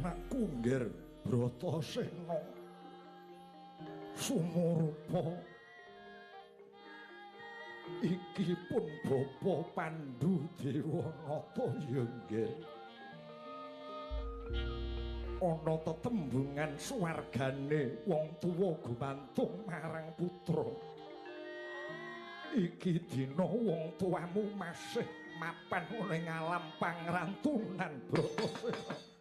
Anakku Ngger Bratasena sumurupa iki pun Bapa Pandhu Dewanata ya nggih. Ana tetembungan swargane wong tuwa gumantung marang putra. Iki dina wong tuamu masih mapan ning alam pangrantunan Bratasena.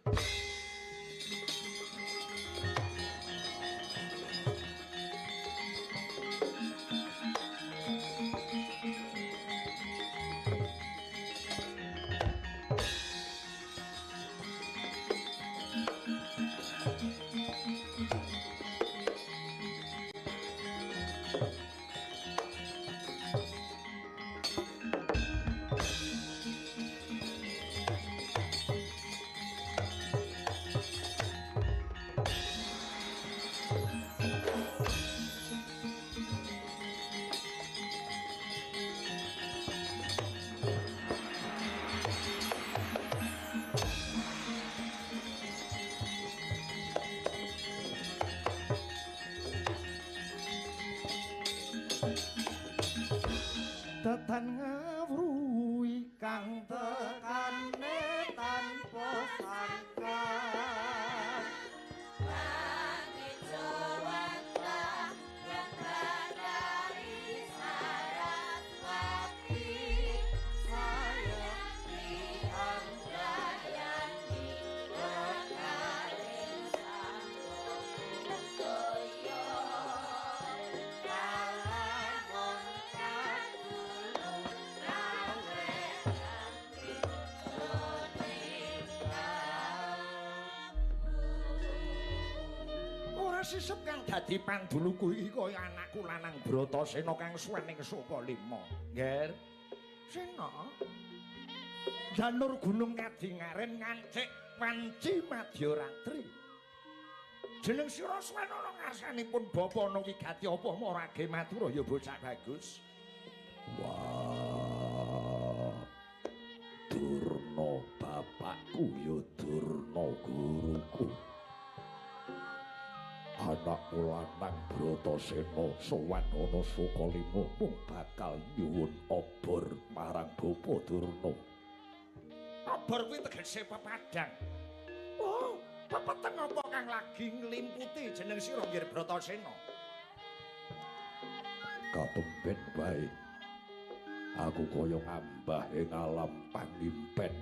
Tetan ngawruhi kang tekane tanpa sangka. Langit jawanta dari Saraswati sayang andayani kekaring samudaya kalamun kadulung rawe Ora sisep kang dadi panduluku iki kaya anakku lanang Bratasena kang suwen ing Sukalima. Ngger. Sena. Janur Gunung Kadingaren ngancik wanci madyaratri. Jeneng sira suwen ana ngarsanipun bapa ana wigati apa marage matura ya bocah bagus. Wah. Durna bapakku ya Durna guruku. Anakku lanang Bratasena sowan ana Sukalima mung bakal nyuwun obor marang Bapa Durna. Obor kuwi tegese pepadang. Oh, pepeteng apa kang lagi nglimputi jeneng sira Nggir Bratasena? Katemben wae. Aku kaya ngambah ing alam pangimpen.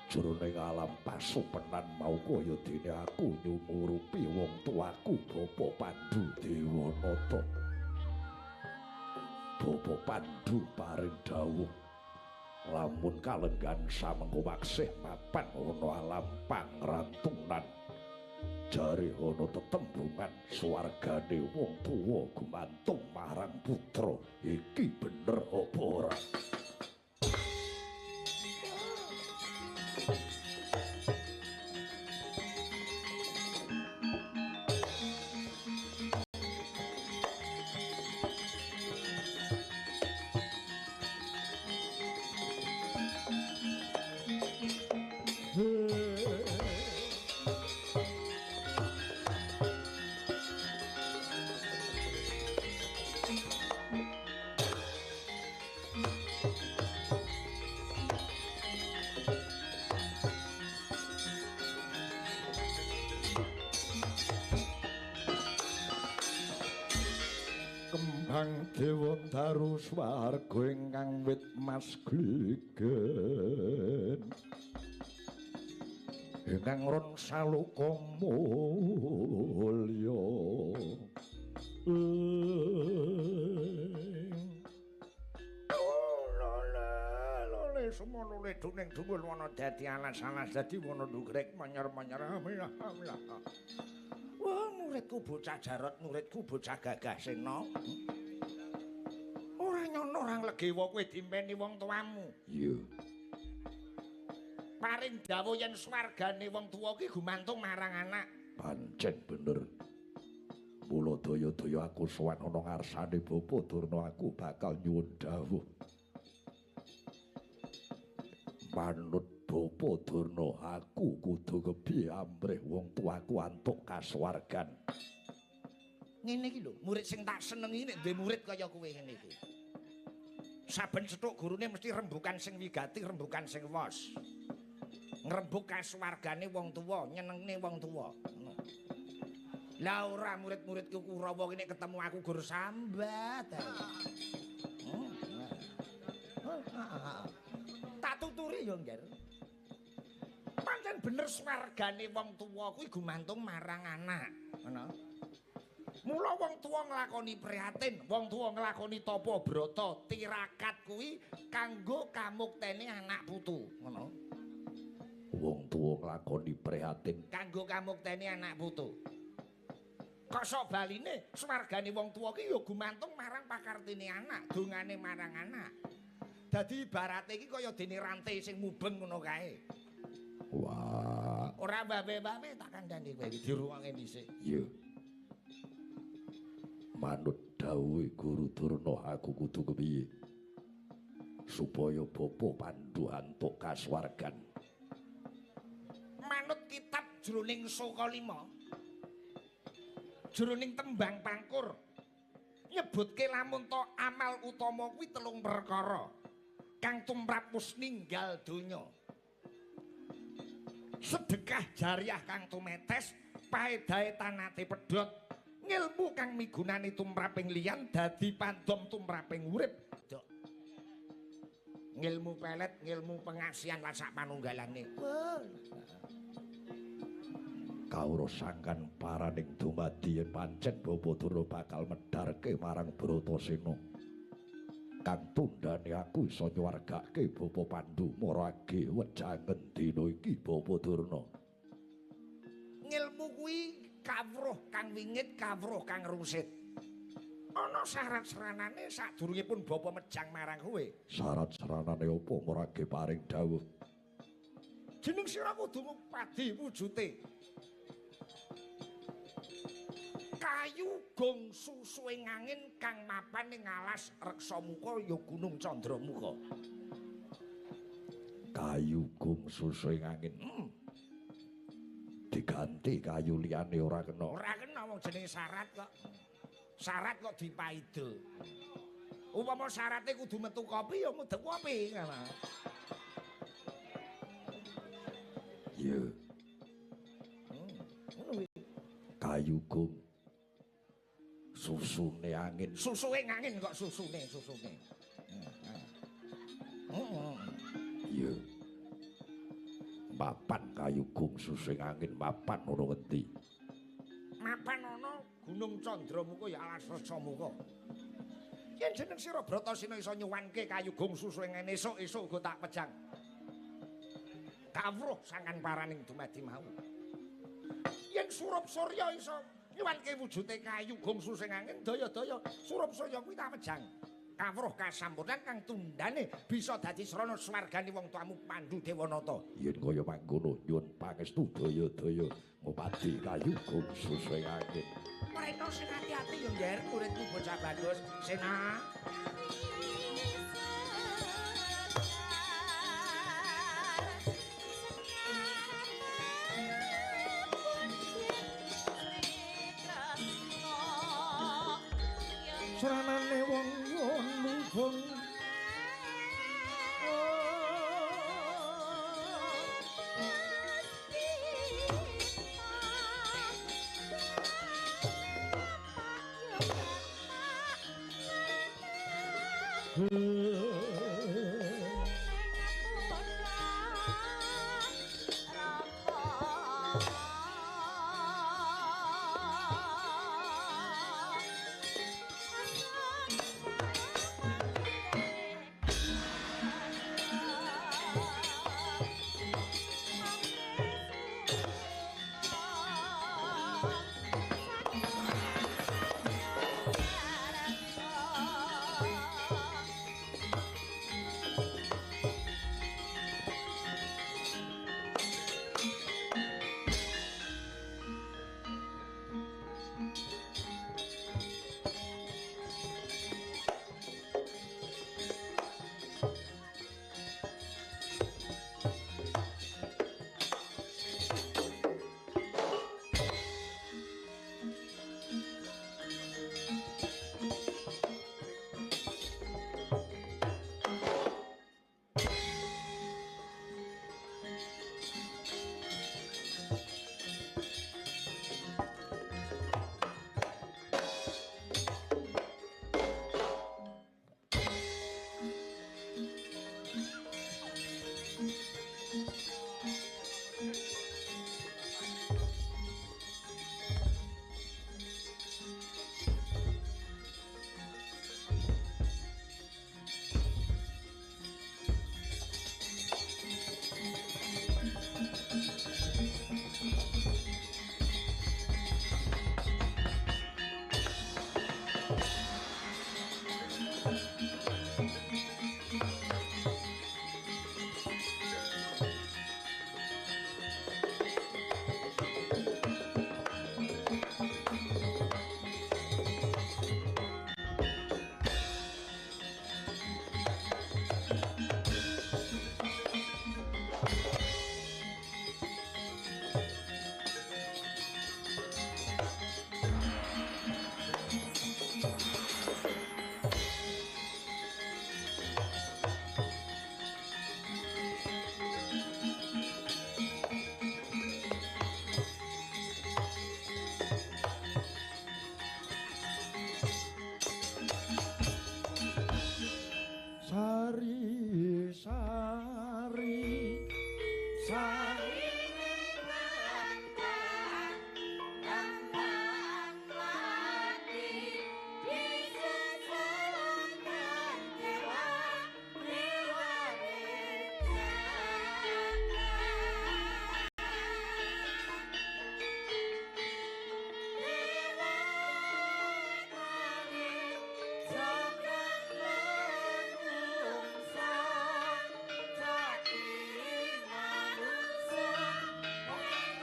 Jroning alam pasupenan mau kaya dene aku nyumurupi wong tuaku Bapa Pandhu Dewanata. Bapa Pandhu paring dawuh lamun kalenggan samengko waksih mapan ana alam pangrantunan. Jare ana tetembungan swargane wong tuwa gumantung marang putra. Iki bener apa ora? Kembang Dewandaru swarga ingkang wit mas gligen ingkang ron saluka mulya. Lole semono leduning dhuwur wana dadi alas-alas dadi wana ndugrek manyer-manyer. Amilah. Wah, muridku bocah Jarot, muridku bocah Gagah Sena. Ora nyono ora nglegewa kowe dimpeni wong tuamu. Iya. Paring dawuh yen swargane wong tuwa ki gumantung marang anak. Pancen bener. Mula daya-daya aku sowan ana ngarsane Bapa Durna aku bakal nyuwun dawuh. Manut Bapa Durna, aku kudu kepiye amrih wong tuaku antuk kasuwargan. Ngene iki lho, murid sing tak senengi nek duwe murid kaya kowe ngene iki. Saben cethuk gurune mesti rembukan sing wigati, rembukan sing wos. Ngrembug kasuwargane wong tuwa, nyenengne wong tuwa. Lah ora murid-muridku Kurawa iki nek ketemu aku gur sambat. Tak tuturi ya, Ngger. Pancen bener swargane wong tuwa kuwi gumantung marang anak, ngono. Mula wong tuwa nglakoni prihatin, wong tuwa nglakoni tapa brata, tirakat kuwi kanggo kamuktene anak putu, ngono. Wong tuwa nglakoni prihatin kanggo kamuktene anak putu. Kok sok baline swargane wong tuwa ki ya gumantung marang pakartine anak, dongane marang anak. Dadi ibarate iki kaya dene rantai sing mubeng ngono kae. Wah, ora babe-babe tak kandhani kowe iki diruwange dhisik. Iya. Manut dawuhe Guru Durna aku kudu kepiye supaya Bapa Pandu antuk kasuwargan. Manut kitab jroning Soka 5. Jroning tembang pangkur nyebutke lamun to amal utama kuwi telung perkara kang tumrap wis ninggal donya. Sedekah jariah kang tumetes, paedahe tanate pedhot, ngilmu kang migunani tumraping liyan dadi pandom tumraping urip. Ngilmu pelet, ngilmu pengasihan lan sak panunggalane. Kawruh sangkan paraning dumadi yen pancen Bapa Durna bakal medharke marang Bratasena. Kang tundhane aku iso nyuwargake Bapa Pandu marage wejangen dina iki Bapa Durna. Ngilmu kuwi kawruh kang wingit, kawruh kang rusit. Ana syarat seranane sadurungipun Bapa mejang marang kowe. Syarat seranane apa marage paring dawuh? Jeneng sira kudu ngupadi wujute. Kayu gong susuing angin kang mapan ing alas Reksamuka ya Gunung Candramuka. Kayu gong susuing angin. Diganti kayu liyane ora kena. Ora kena wong jenenge syarat kok. Syarat kok dipaido. Upama syarate kudu metu kopi ya metu kopi ngono. Iya. Ngono kuwi. Kayu gong susune angin. Susuwe angin kok susune, susune. Iya. Mapan kayu gong susuwe angin mapan ana ngendi? Mapan ana Gunung Candramuka ya alas Reksamuka. Yen jeneng sira Bratasena iso nyuwanke kayu gong susuwe angin esuk-esuk uga tak pejang. Kawruh sangkan paraning dumadi mau. Yen Surup Surya iso nyuwanke wujute kayu gong susing angin daya-daya Surup Surya kuwi tak pejang. Kawruh kasampurnan kang tundhane bisa dadi srana swargane wong tuamu Pandu Dewanata. Yen kaya mangkono nyuwun pangestu daya-daya ngupadi kayu gong susing angin. Prena sing ati-ati ya Ngger, muridku bocah bagus. Sena. Sranane wong nyuwun mubeng.